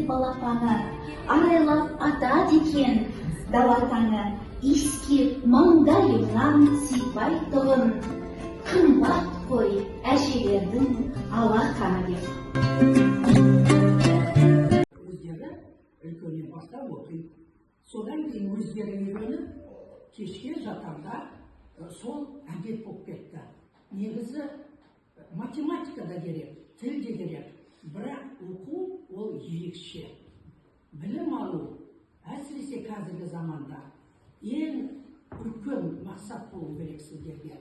Балапаны, арайлап атады екен дала таңы, иіскеп маңдайымнан сипайтұғын, қымбат қой әжелердің алақаны деп. Өздері үлкеннен бастап оқиды, содан кейін өздері үйреніп, кешке жатарда сол әдет болып кетті. Негізі математика да керек, тіл де керек, бірақ оқу ол ерекше. Білім алу, әсіресе қазіргі заманда, ең үлкен мақсат болу керек сіздерге.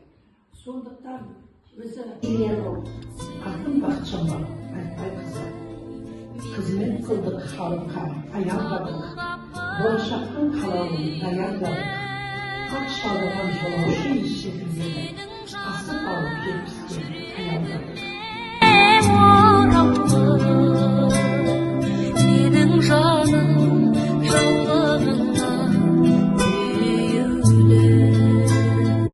Сондықтан өзі Атым Бақытжамал Айтбайқызы. Қызмет қылдық халыққа, аянбадық. Болашақтың қалауын даяндадық. Ат шалдырған жолаушы ес секілді, асып алып 70-ке аяңдадық.